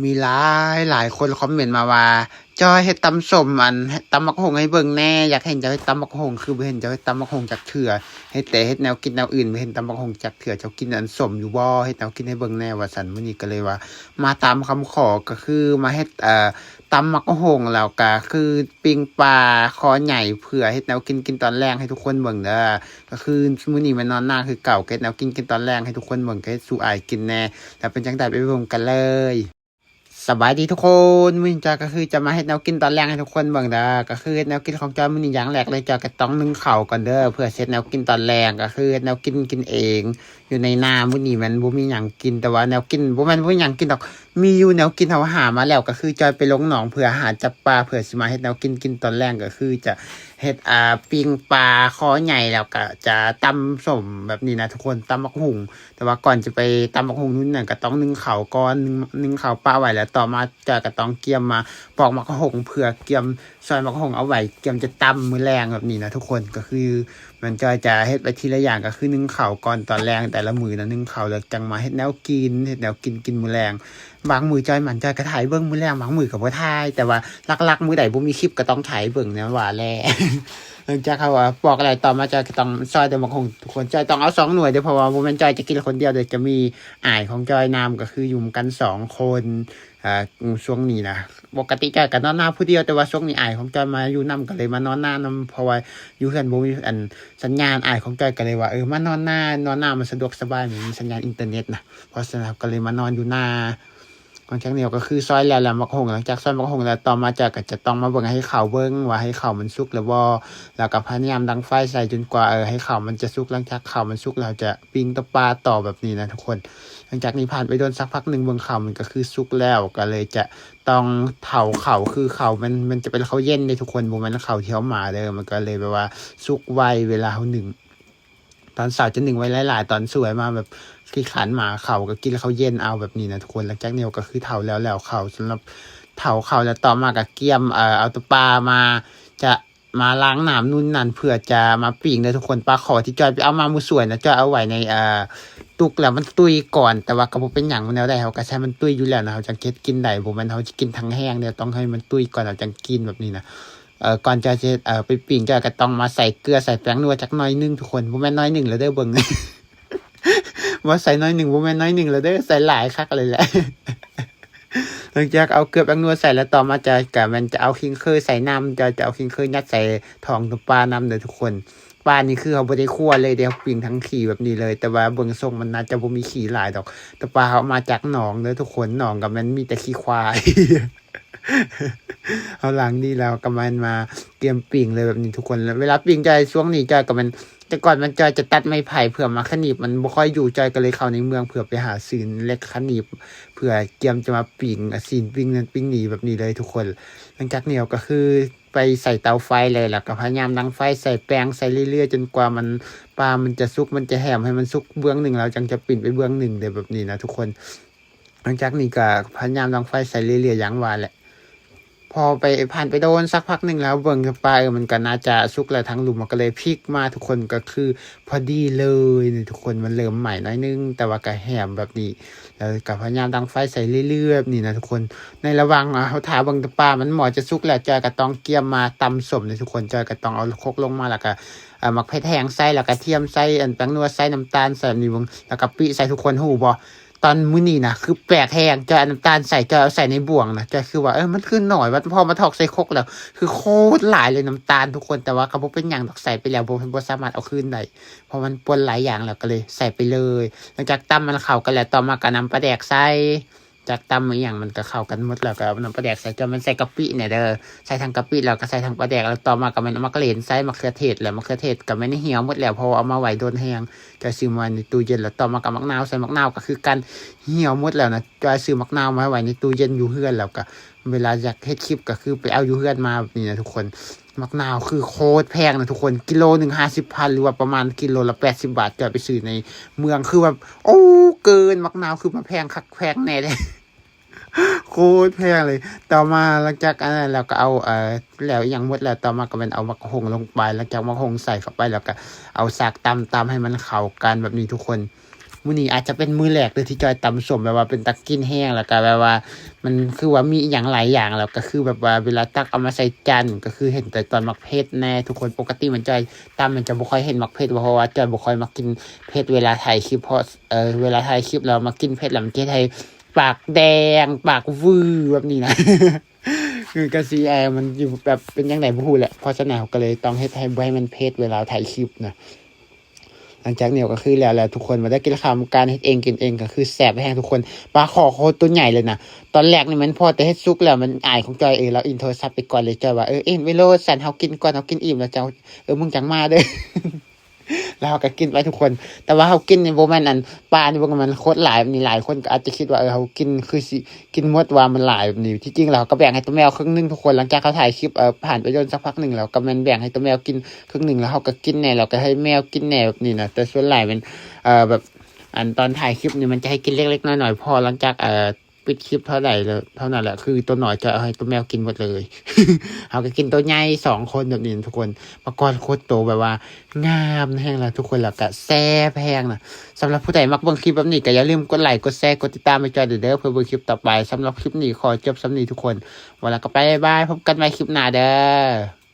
ມີຫຼາຍຫຼາຍຄົນຄອມເມັນມາວ່າ ຈອຍເຮັດຕຳສົ້ມ ອັນ ຕຳບັກຫຸ່ງໃຫ້ເບິ່ງແດ່ ຢາກເຫັນເຈົ້າເຮັດຕຳບັກຫຸ່ງ ຄືບໍ່ເຫັນເຈົ້າເຮັດຕຳບັກຫຸ່ງຈັກເທື່ອ ເຮັດແຕ່ເຮັດແນວກິນແນວອື່ນ ບໍ່ເຫັນຕຳບັກຫຸ່ງຈັກເທື່ອ ເຈົ້າກິນອັນສົ້ມຢູ່ບໍ່ ເຮັດແນວກິນໃຫ້ເບິ່ງແດ່ ວ່າຊັ້ນ. ມື້ນີ້ກໍເລີຍວ່າມາຕາມຄຳຂໍ ກໍຄືມາເຮັດ ເອີ ຕຳບັກຫຸ່ງ ແລ້ວກໍຄືປີ້ງປາຄໍໃຫຍ່ ເພື່ອເຮັດແນວກິນ ກິນຕອນແລງໃຫ້ທຸກຄົນເບິ່ງເດີ. ກໍຄືມື້ນີ້ແມ່ນນອນນາຄືເກົ່າ ກໍເຮັດແນວກິນ ກິນຕອນແລງໃຫ້ທຸກຄົນເບິ່ງ ກໍເຮັດສູ່ອ້າຍກິນແດ່ ແລ້ວເປັນຈັ່ງໃດໄປເບິ່ງກັນເລີຍ. ສະບາຍດີທຸກຄົນ ມື້ນີ້ຈອຍກໍຄືຈະມາເຮັດແນວກິນຕອນແລງໃຫ້ທຸກຄົນເບິ່ງເດີ. ກໍຄືເຮັດແນວກິນຂອງຈອຍມື້ນີ້ ຢ່າງແລກເລີຍ ຈອຍກໍຕ້ອງໜຶ້ງເຂົ້າກ່ອນເດີ ເພື່ອເຮັດແນວກິນຕອນແລງ. ກໍຄືເຮັດແນວກິນກິນເອງ ຢູ່ໃນນາມື້ນີ້ແມ່ນບໍ່ມີຫຍັງກິນ ແຕ່ວ່າແນວກິນ ບໍ່ແມ່ນບໍ່ມີຫຍັງກິນດອກ ມີຢູ່ແນວກິນ ເຮົາຫາມາແລ້ວ ກໍຄືຈອຍໄປລົງໜອງເພື່ອຫາຈັບປາ ເພື່ອຊິມາເຮັດແນວກິນ ກິນຕອນແລງ. ກໍຄືຈະເຮັດ ອ່າ ປີ້ງປາຄໍໃຫຍ່ ແລ້ວກໍຈະຕຳສົ້ມແບບນີ້ນະທຸກຄົນ ຕຳບັກຫຸ່ງ. ແຕ່ວ່າກ່ອນຈະໄປຕຳບັກຫຸ່ງນັ້ນນະ ກໍຕ້ອງໜຶ້ງເຂົ້າກ່ອນ ໜຶ້ງ ໜຶ້ງເຂົ້າປະໄວ້ ແລ້ວຕໍ່ມາຈອຍກໍຕ້ອງກຽມມາປອກໝາກຫຸ່ງ ເພື່ອກຽມຊອຍໝາກຫຸ່ງເອົາໄວ້ ກຽມຈະຕຳມື້ແລງແບບນີ້ນະທຸກຄົນ. ກໍຄື ແມ່ນຈອຍຈະເຮັດໄປທີລະຢ່າງ ກໍຄືໜຶ້ງເຂົ້າກ່ອນ ຕອນແລງແຕ່ລະມື້ນະ ໜຶ້ງເຂົ້າແລ້ວຈັ່ງມາເຮັດແນວກິນ ເຮັດແນວກິນ ກິນມື້ແລງ. ບາງມື້ຈອຍໝັ້ນຈອຍກໍຖ່າຍເບິ່ງມື້ແລງ ບາງມື້ກໍບໍ່ຖ່າຍ ແຕ່ວ່າຫຼັກໆມື້ໃດບໍ່ມີຄລິບກໍຕ້ອງຖ່າຍເບິ່ງແນວວ່າແຫຼະ. ຫຼັງຈາກເຮົາ ອາ ປອກແລ້ວ ຕໍ່ມາຈອຍກໍຕ້ອງຊອຍແຕ່ໝາກຫຸ່ງທຸກຄົນ ຈອຍຕ້ອງເອົາສອງໜ່ວຍເດີ ເພາະວ່າບໍ່ແມ່ນຈອຍຈະກິນຄົນດຽວເດີ ຈະມີອ້າຍຂອງຈອຍນຳ ກໍຄືຢູ່ນຳກັນສອງຄົນ ອາ ຊ່ວງນີ້ນະ ປົກກະຕິຈອຍກໍນອນນາຜູ້ດຽວ ແຕ່ວ່າຊ່ວງນີ້ອ້າຍຂອງຈອຍມາຢູ່ນຳ ກໍເລີຍມານອນນານຳ ເພາະວ່າຢູ່ເຮືອນບໍ່ມີ ອັນ ສັນຍານ. ອ້າຍຂອງຈອຍກໍເລີຍວ່າ ເອີ ມານອນນາ ນອນນາມັນສະດວກສະບາຍ ມີສັນຍານອິນເຕີເນັດນະ ເພາະສະນັ້ນກໍເລີຍມານອນຢູ່ນາ. ຫຼັງຈາກນີ້ກໍຄືຊອຍແລ້ວ ແລ້ວໝາກຫຸ່ງ ຫຼັງຈາກຊອຍໝາກຫຸ່ງແລ້ວ ຕໍ່ມາຈອຍກໍຈະຕ້ອງມາເບິ່ງໃຫ້ເຂົ້າເບິ່ງວ່າໃຫ້ເຂົ້າມັນສຸກແລ້ວບໍ່ ແລ້ວກໍພະຍາຍາມດັງໄຟໃສ່ຈົນກວ່າ ເອີ ໃຫ້ເຂົ້າມັນຈະສຸກ. ຫຼັງຈາກເຂົ້າມັນສຸກແລ້ວ ຈະປີ້ງຕະປາຕໍ່ແບບນີ້ນະທຸກຄົນ. ຫຼັງຈາກນີ້ຜ່ານໄປດົນສັກພັກໜຶ່ງ ເບິ່ງເຂົ້າມັນກໍຄືສຸກແລ້ວ ກໍເລີຍຈະ ຕ້ອງເຖົາເຂົ້າ ຄືເຂົ້າມັນ ມັນຈະເປັນເຂົ້າເຢັນເດ້ທຸກຄົນ ບໍ່ແມ່ນເຂົ້າທີ່ເຮົາໝ່າເດີ ມັນກໍເລີຍແບບວ່າສຸກໄວເວລາເຮົາໜຶ້ງ. ຕອນເຊົ້າຈະໜຶ້ງໄວ້ຫຼາຍໆ ຕອນສວຍມາແບບຂີ້ຄ້ານໝ່າເຂົ້າ ກໍກິນເຂົ້າເຢັນເອົາແບບນີ້ນະທຸກຄົນ. ຫຼັງຈາກນີ້ກໍຄືເຖົາແລ້ວ ແລ້ວເຂົ້າ ສຳລັບເຖົາເຂົ້າແລ້ວ ຕໍ່ມາກໍກຽມ ເອີ ເອົາຕະປາມາ ຈະ ມາລ້າງນ້ຳນຸ່ນນັ້ນ ເພື່ອຈະມາປີ້ງເດີທຸກຄົນ. ປາຄໍທີ່ຈອຍໄປເອົາມາມື້ສວຍນະ ຈອຍເອົາໄວ້ໃນ ເອີ ຕຸກແລ້ວມັນຕຸ້ຍກ່ອນ ແຕ່ວ່າກໍບໍ່ເປັນຫຍັງ ມັນແນວໃດເຮົາກໍໃຊ້ມັນຕຸ້ຍຢູ່ແລ້ວນະ ເຮົາຈັ່ງເຮັດກິນໄດ້ ບໍ່ແມ່ນເຮົາຈະກິນທັງແຫ້ງເດ້ ຕ້ອງໃຫ້ມັນຕຸ້ຍກ່ອນເຮົາຈັ່ງກິນແບບນີ້ນະ. ເອີ ກ່ອນຈອຍຈະ ເອີ ໄປປີ້ງ ຈອຍກໍຕ້ອງມາໃສ່ເກືອໃສ່ແປ້ງນົວຈັກໜ້ອຍໜຶ່ງທຸກຄົນ ບໍ່ແມ່ນໜ້ອຍໜຶ່ງແລ້ວເດີ ເບິ່ງ ວ່າໃສ່ໜ້ອຍໜຶ່ງ ບໍ່ແມ່ນໜ້ອຍໜຶ່ງແລ້ວເດີ ໃສ່ຫຼາຍຄັກເລີຍແຫຼະ. ຫຼັງຈາກເອົາເກືອແປ້ງນົວໃສ່ແລ້ວ ຕໍ່ມາຈອຍກະແມ່ນຈະເອົາຄີງເຄີຍໃສ່ນຳ ຈອຍຈະເອົາຄີງເຄີຍຍັດໃສ່ທ້ອງຕົວປານຳເດີທຸກຄົນ. ປານີ້ຄືເຮົາບໍ່ໄດ້ຂົ້ວເລີຍເດ້ ເຮົາປີ້ງທັງຂີ້ແບບນີ້ເລີຍ ແຕ່ວ່າເບິ່ງຊົງມັນໜ້າຈະບໍ່ມີຂີ້ຫຼາຍດອກ ແຕ່ປາເຮົາເອົາມາຈາກໜອງເດີທຸກຄົນ ໜອງກໍແມ່ນມີແຕ່ຂີ້ຄວາຍ. ເຮົາລ້າງດີແລ້ວກໍແມ່ນມາກຽມປີ້ງເລີຍແບບນີ້ທຸກຄົນ. ເວລາປີ້ງຈອຍ ຊ່ວງນີ້ຈອຍກໍແມ່ນ ແຕ່ກ່ອນມັນຈອຍຈະຕັດໄມ້ໄຜ່ເພື່ອມາຂະໜີບ ມັນບໍ່ຄ່ອຍຢູ່ ຈອຍກໍເລີຍເຂົ້າໃນເມືອງເພື່ອໄປຫາຊື້ເຫຼັກຂະໜີບ ເພື່ອກຽມຈະມາປີ້ງ ອາ ຊີ້ນປີ້ງນັ້ນປີ້ງນີ້ແບບນີ້ເລີຍທຸກຄົນ. ຫຼັງຈາກນີ້ເຮົາກໍຄືໄປໃສ່ເຕົາໄຟເລີຍ ແລ້ວກໍພະຍາຍາມດັງໄຟ ໃສ່ແປ້ງໃສ່ເລື້ອຍໆ ຈົນກວ່າມັນ ປາມັນຈະສຸກ ມັນຈະແຫ້ມ ໃຫ້ມັນສຸກເບື້ອງໜຶ່ງ ແລ້ວຈັ່ງຈະປີ້ງໄປເບື້ອງໜຶ່ງເດີ ແບບນີ້ນະທຸກຄົນ. ຫຼັງຈາກນີ້ກໍພະຍາຍາມດັງໄຟໃສ່ເລື້ອຍໆ ຢ່າງວ່າແຫຼະ. ພໍໄປ ຜ່ານໄປໂດນສັກພັກໜຶ່ງແລ້ວ ເບິ່ງປາ ເອີ ມັນກໍໜ້າຈະສຸກແລ້ວ ທາງລຸ່ມມັນກໍເລີຍພິກມາທຸກຄົນ ກໍຄືພໍດີເລີຍນີ້ທຸກຄົນ. ມັນເລີ່ມໄໝ້ໜ້ອຍໜຶ່ງ ແຕ່ວ່າກໍແຫ້ມແບບນີ້ ແລ້ວກໍພະຍາຍາມດັງໄຟໃສ່ເລື້ອຍໆ ແບບນີ້ນະທຸກຄົນ. ໃນລະຫວ່າງເຮົາຖ້າເບິ່ງແຕ່ປາມັນໝໍຈະສຸກແລ້ວ ຈອຍກໍຕ້ອງກຽມມາຕຳສົ້ມນີ້ທຸກຄົນ. ຈອຍກໍຕ້ອງເອົາຄົກລົງມາ ແລ້ວກໍ ເອີ ໝາກເຜັດແຫ້ງໃສ່ ແລ້ວກະທຽມໃສ່ ອັນ ແປ້ງນົວໃສ່ ນ້ຳຕານໃສ່ ແບບນີ້ເບິ່ງ ແລ້ວກະປິໃສ່. ທຸກຄົນຮູ້ບໍ່ ຕອນມື້ນີ້ນະ ຄືແປກແຮງ ຈອຍເອົານ້ຳຕານໃສ່ ຈອຍເອົາໃສ່ໃນບ່ວງນະ ຈອຍຄືວ່າ ເອີ ມັນຄືໜ້ອຍວ່າ ພໍມາຖອກໃສ່ຄົກແລ້ວ ຄືໂຄດຫຼາຍເລີຍນ້ຳຕານທຸກຄົນ. ແຕ່ວ່າກໍບໍ່ເປັນຫຍັງດອກ ໃສ່ໄປແລ້ວ ບໍ່ ບໍ່ສາມາດເອົາຄືນໄດ້ ເພາະມັນປົນຫຼາຍຢ່າງແລ້ວ ກໍເລີຍໃສ່ໄປເລີຍ. ຫຼັງຈາກຕຳມັນເຂົ້າກັນແລ້ວ ຕໍ່ມາກໍນຳປາແດກໃສ່ ຈາກຕຳອີ່ຫຍັງມັນກໍເຂົ້າກັນໝົດແລ້ວ ກໍເອົານ້ຳປາແດກໃສ່ ຈອຍແມ່ນໃສ່ກະປິແດ່ເດີ ໃສ່ທັງກະປິ ແລ້ວກໍໃສ່ທັງປາແດກ ແລ້ວຕໍ່ມາກໍແມ່ນເອົາໝາກເລັ່ນໃສ່ ໝາກເຂືອເທດ ແລ້ວໝາກເຂືອເທດກໍແມ່ນຫ່ຽວໝົດແລ້ວ ເພາະວ່າເອົາມາໄວ້ດົນແຮງ ຈອຍຊື້ມາໄວ້ໃນຕູ້ເຢັນ. ແລ້ວຕໍ່ມາກໍໝາກນາວໃສ່ ໝາກນາວກໍຄືກັນ ຫ່ຽວໝົດແລ້ວນະ ຈອຍຊື້ໝາກນາວມາໄວ້ໃນຕູ້ເຢັນຢູ່ເຮືອນ ແລ້ວກໍເວລາຢາກເຮັດຄລິບກໍຄືໄປເອົາຢູ່ເຮືອນມາແບບນີ້ນະທຸກຄົນ. ໝາກນາວຄືໂຄດແພງນະທຸກຄົນ ກິໂລໜຶ່ງຫ້າສິບພັນ ຫຼືວ່າປະມານກິໂລລະແປດສິບບາດ ຈອຍໄປຊື້ໃນເມືອງ ຄືແບບ ໂອ້ ເກີນ ໝາກນາວຄືມາແພງຄັກແພງແນ່ເດ້ ໂຄດແພງເລີຍ. ຕໍ່ມາຫຼັງຈາກອັນນັ້ນແລ້ວກໍເອົາ ເອີ ແລ້ວອີ່ຫຍັງໝົດແລ້ວ ຕໍ່ມາກໍແມ່ນເອົາໝາກຫຸ່ງລົງໄປ ຫຼັງຈາກໝາກຫຸ່ງໃສ່ເຂົ້າໄປແລ້ວກໍເອົາສາກຕຳ ຕຳໃຫ້ມັນເຂົ້າກັນແບບນີ້ທຸກຄົນ. ມື້ນີ້ອາດຈະເປັນມື້ແລກເລີຍທີ່ຈອຍຕຳສົ້ມ ແບບວ່າເປັນຕາກິນແຮງ ແລ້ວກໍແບບວ່າມັນຄືວ່າມີອີ່ຫຍັງຫຼາຍຢ່າງ ແລ້ວກໍຄືແບບວ່າເວລາຕັກເອົາມາໃສ່ຈານ ກໍຄືເຫັນແຕ່ຕອນໝາກເຜັດແດ່ທຸກຄົນ. ປົກກະຕິມັນຈອຍຕຳມັນຈະບໍ່ຄ່ອຍເຫັນໝາກເຜັດ ເພາະວ່າຈອຍບໍ່ຄ່ອຍມັກກິນເຜັດເວລາຖ່າຍຄລິບ ເພາະ ເອີ ເວລາຖ່າຍຄລິບແລ້ວມາກິນເຜັດແລ້ວມັນຈະເຮັດໃຫ້ປາກແດງ ປາກວືແບບນີ້ນະ. ຄືກະຊິ ເອີ ມັນຢູ່ແບບເປັນຈັ່ງໃດບໍ່ຮູ້ແຫຼະ ເພາະສະນັ້ນເຮົາກໍເລີຍຕ້ອງເຮັດໃຫ້ບໍ່ໃຫ້ມັນເຜັດເວລາເຮົາຖ່າຍຄລິບນະ. ຫຼັງຈາກນີ້ກໍຄືແລ້ວແຫຼະທຸກຄົນ ມາເດີ ກິນເຂົ້ານຳກັນ ເຮັດເອງກິນເອງກໍຄືແຊບແຮງທຸກຄົນ. ປາຄໍໂຄດໂຕໃຫຍ່ເລີຍນະ ຕອນແລກນີ້ແມ່ນພໍແຕ່ເຮັດສຸກແລ້ວມັນອາຍຂອງຈອຍເອງ ລາວອິນໂທລະສັບໄປກ່ອນເລີຍ ຈອຍວ່າ ເອີ ເຮັດໄວ້ໂລດຊັ້ນ ເຮົາກິນກ່ອນ ເຮົາກິນອີ່ມແລ້ວຈັ່ງ ເອີ ມຶງຈັ່ງມາເດີ້. ແລ້ວເຮົາກໍກິນໄປທຸກຄົນ ແຕ່ວ່າເຮົາກິນນີ້ບໍ່ແມ່ນອັນ ປານີ້ບໍ່ແມ່ນໂຄດຫຼາຍແບບນີ້ ຫຼາຍຄົນກໍອາດຈະຄິດວ່າ ເອີ ເຮົາກິນຄືຊິກິນໝົດວ່າ ມັນຫຼາຍແບບນີ້. ທີ່ຈິງແລ້ວເຮົາກໍແບ່ງໃຫ້ໂຕແມວເຄິ່ງໜຶ່ງທຸກຄົນ ຫຼັງຈາກເຮົາຖ່າຍຄລິບ ເອີ ຜ່ານໄປດົນສັກພັກໜຶ່ງ ແລ້ວກໍແມ່ນແບ່ງໃຫ້ໂຕແມວກິນເຄິ່ງໜຶ່ງ ແລ້ວເຮົາກໍກິນແດ່ ແລ້ວກໍໃຫ້ແມວກິນແດ່ແບບນີ້ນະ. ແຕ່ສ່ວນຫຼາຍແມ່ນ ເອີ ແບບອັນຕອນຖ່າຍຄລິບນີ້ມັນຈະໃຫ້ກິນເລັກໆນ້ອຍໆ ພໍຫຼັງຈາກ ເອີ ປິດຄລິບເທົ່າໃດແລ້ວ ເທົ່ານັ້ນແຫຼະ ຄືໂຕນ້ອຍຈະເອົາໃຫ້ໂຕແມວກິນໝົດເລີຍ. ເຮົາກໍກິນໂຕໃຫຍ່ສອງຄົນແບບນີ້ນະທຸກຄົນ. ປາກອນໂຄດໂຕແບບວ່າງາມແຮງລະທຸກຄົນ ແລ້ວກະແຊບແຮງນະ. ສຳລັບຜູ້ໃດມັກເບິ່ງຄລິບແບບນີ້ ກໍຢ່າລືມກົດໄລ ກົດແຊ ກົດຕິດຕາມໃຫ້ຈອຍເດີ້ ເພື່ອເບິ່ງຄລິບຕໍ່ໄປ. ສຳລັບຄລິບນີ້ຂໍຈົບສ່ຳນີ້ທຸກຄົນ ເວົ້າແລ້ວກໍໄປ ບາຍບາຍ ພົບກັນໃໝ່ຄລິບໜ້າເດີ້.